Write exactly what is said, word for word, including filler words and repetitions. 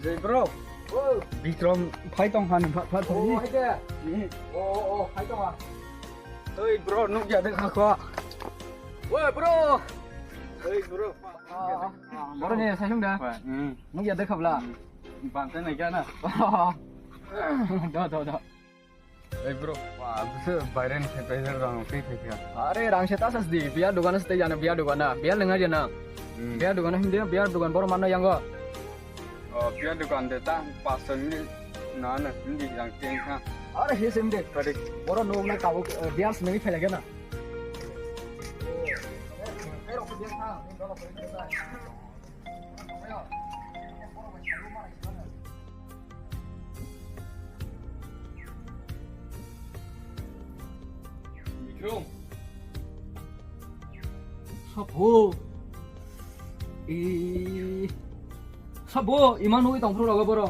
Hey bro. Bikrom phai tong han phat phat. Oh, hai de. Oh, oh, hai tong ha. Hey bro, nuk ya de kha ko. Woi bro. Hey bro. Bro ni sai sung da. Nuk ya de kha bla. Bang ta nai ga na. Do do do. Ei bro, wa, bwswk baireni sai paijak rang tei phaikha. Are rang se tasas di, biya dogana se tei jana, biya dogana, biya lenga jana. Hmm. Biya dogana hindi, biya dogan boro manna yango. Oh, biya dogan de ta paso ni na na hindi rang tei ha. Are he sim de. Kare. Boro no na kabo, biya se ngi phailage na. Bikrom. Sabo. Eh. Sabo, iman hui tong phuru rogo boro.